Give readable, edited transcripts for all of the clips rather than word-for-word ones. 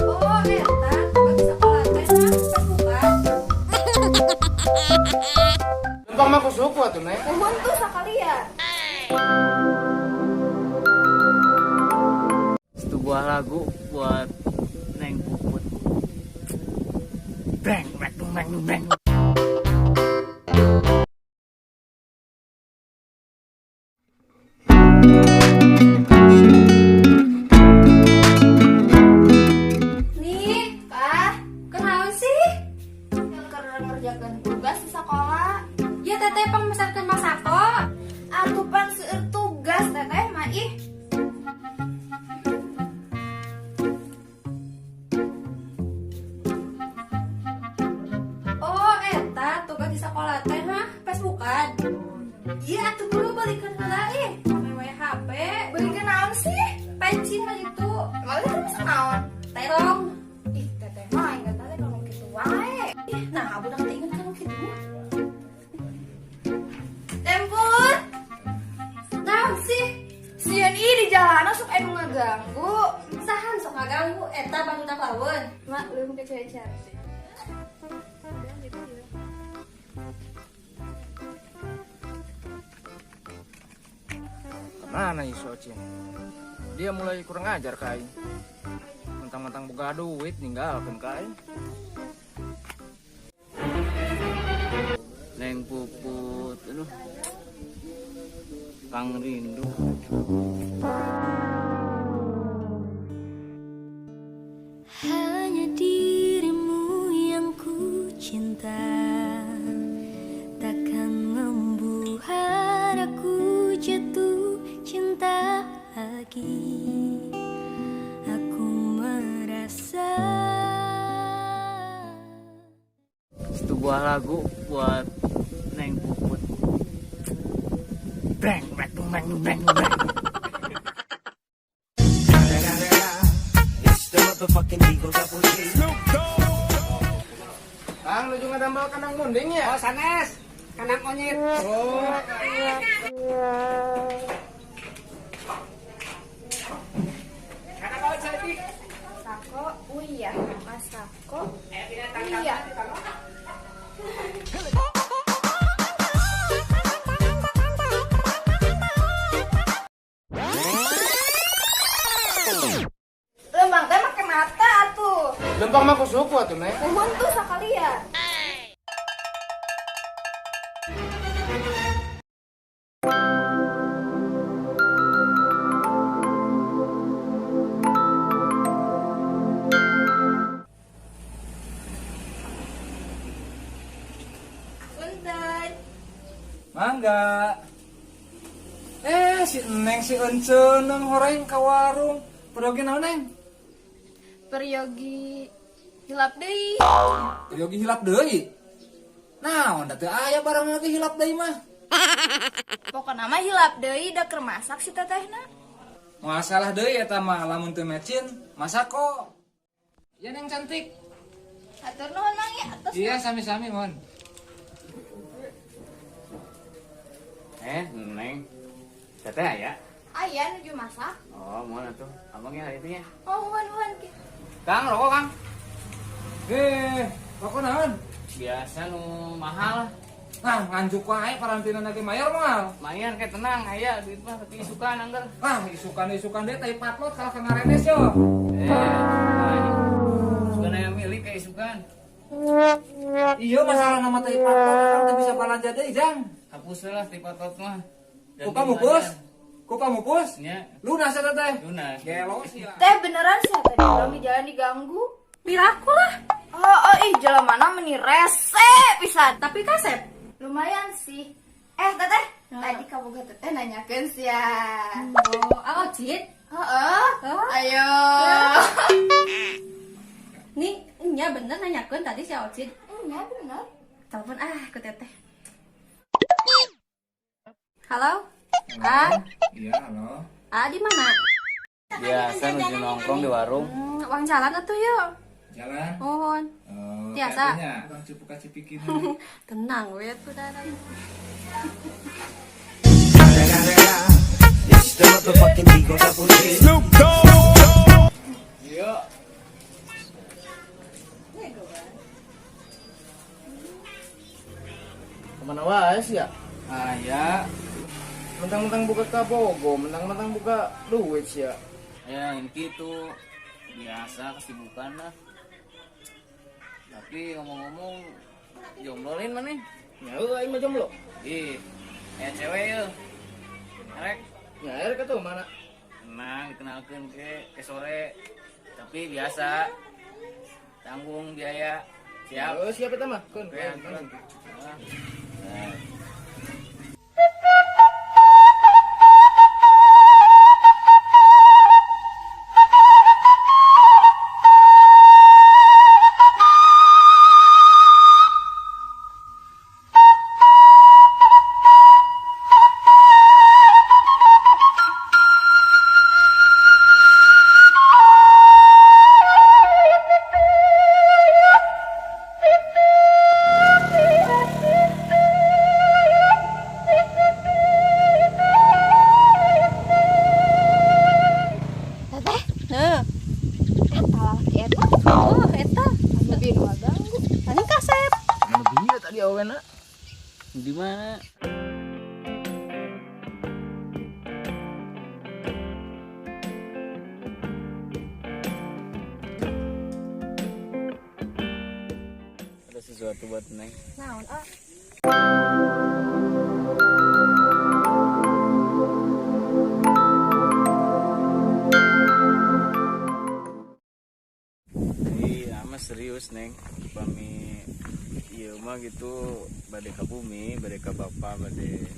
Oh, eta tugas di sekolah teh nah Facebookan. Lempang mah ku suku atuh, Neng. Mohon tuh sekalian. Satu buah lagu buat Neng Puput. Bang, bang, bang, bang. Nih, Pak, kenaon sih? Keur ngerjakeun tugas di sekolah. Ya teteh pangmesankeun masako. Atuh pan seueur tugas teteh mah ih. Oh, eta tugas di sekolah teh hah, Facebookan. Iya atuh dulu balikeun heula ih. Mewe HP, balikeun naon sih? Pencin mah itu. Emang itu masak naon? Terong. Ih, teteh mah inget teh kalau kitu wae. Ih, nah budak teh inget kalau kitu. Tempur. Naon sih? Sieun ih di jalanan sok anu ngaganggu. Sahan sok ngaganggu eta barudak laweun. Mak, leuweung ke cewek cantik. Kemana si Ocin? Dia mulai kurang ajar ka aing. Mentang-mentang boga duit ninggalkeun ka aing. Neng Puput, aduh. Kang rindu. Hanya dirimu yang ku cinta, takkan membuat aku jatuh cinta lagi. Aku merasa. Satu buah lagu buat Neng Puput. Bang, bang, bang, bang, bang. It's the motherfucking D-O-double-G. Kang nuju ngadamel kandang munding ya? Oh sanes, kandang monyet. Oh. Kandang kau saeutik. Sako, uyah, masako, uyah. Lembang teh make mata atuh. Lempang mah ku suku atuh, Neng. Mohon tuh sekalian. Punten. Mangga. Eh, si Neng si Encen neng horeng ka warung. Peryogi naon, Neng? Peryogi hilap deui. Peryogi hilap deui. Naon da teu aya barang lagi hilap deui mah. Pokona mah hilap deui da keur masak si tetehna. Masalah deui eta mah lamun teu mecin, masako. Ya Neng cantik. Hatur nuhun Mang ya atos. Iya, sami-sami, mon. Eh, Neng. Teteh aya? Aya nuju masak. Oh, mohon atuh. Abangnya hari itu ya. Oh, nuhun nuhun. Kang, rokok, Kang. Eh, rokok naon? Biasa nu mahal. Nah, nganjuk wae karantina lagi mayar moal. Mayar kayak tenang, aya duit mah tapi isukan angger. Ah, isukan-isukan deh tai patlot kalah ka ngarenes yo. Eh, sugan aya milik kayak isukan. Iya masalah nama tai patlot kan teu bisa balanja deui, Jang. Hapus lah tai patlot mah. Ku pamupus? Ku pamupus? Nya. Lunas eta teh. Lunas. Gelo sih lah. Teh beneran sih tadi orang di jalan diganggu. Piraku lah. Oh, oh ih jalan mana meni rese pisan. Tapi kasep. Lumayan sih. Eh, teteh, tadi kamu gak teteh nanyakeun sih ya. Oh, Ocit. Heeh. Oh. Ayo. Nih, nya bener nanyakeun tadi si Ocit. Nya bener. Telepon ah ke teteh. Halo? Ah, Iya, halo. ah di mana? Biasa nuju nongkrong di warung. Uang jalan atuh yuk. Jalan. Mohon. Oh, Biasa. kayaknya Bang Cupu kacipikin. Tenang we tuh darah. It's the motherfucking Eagle Double G. Iya. Kemana wae sih ya? Ah ya. Mentang-mentang buka kabogo, mentang-mentang buka duit sih ya. Ya ini gitu. Biasa kesibukan lah. Tapi ngomong-ngomong jomblo lain mana? Ya euy aing mah jomblo. Ih, ya cewek ya. Rek, Ya erek atuh mana? tenang dikenalkeun ke sore. Tapi biasa tanggung biaya. Siap. Oh, siap eta mah. Keun. Oke, keun. Ah. Nah. Teteh, nah. Eta lalaki eta. Oh, eta. Lebih nu ganggu. Paling kasep. Anu bieu tadi awena. Di mana? Ada sesuatu buat Neng. Naon, ah? Iya, mah serius Neng. Pami ieu mah gitu bade ka bumi, bade ka bapak, bade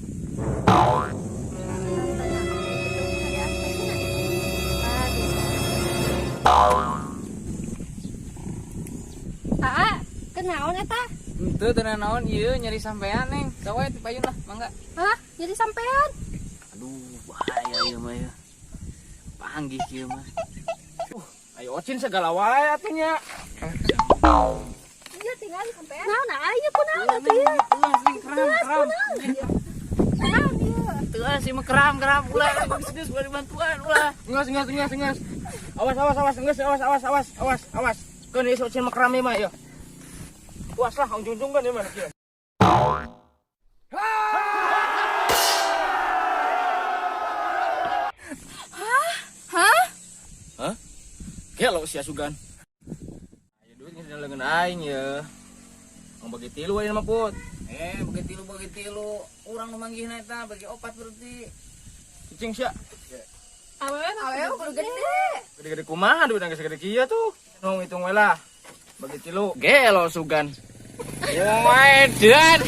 Aa, kenaon eta? Henteu teu naon ieu nyari sampean Neng. Sawe ti payun lah, mangga. Hah? Jadi sampean? Aduh, bahaya ieu mah ya. Panggih ieu mah. Ayo ocin segala wae atuh nya. Iya, tinggal sampean. Naon aya kunaon atuh ieu? Kram, kram. Naon ieu? Teu ah sih mah kram, kram ulah geus geus ulah dibantuan ulah. Nges nges nges nges. Awas awas awas nges awas awas awas awas awas. Keun ieu ocin mah kram ieu mah ieu. Puas lah ujung-ujung kan ieu mah kieu. Hah? Hah? Gelo sia sugan. Ayo duit geus leungeun aing ye. Mau bagi tilu aing mah put. Eh, bagi tilu. Urang nu manggihna eta bagi opat berarti. Cicing sia. Awewe Awewe kudu gede. Gede-gede kumaha duit geus gede kieu tuh. Nu ngitung we lah. Bagi tilu. Gelo sugan. Wah, edan.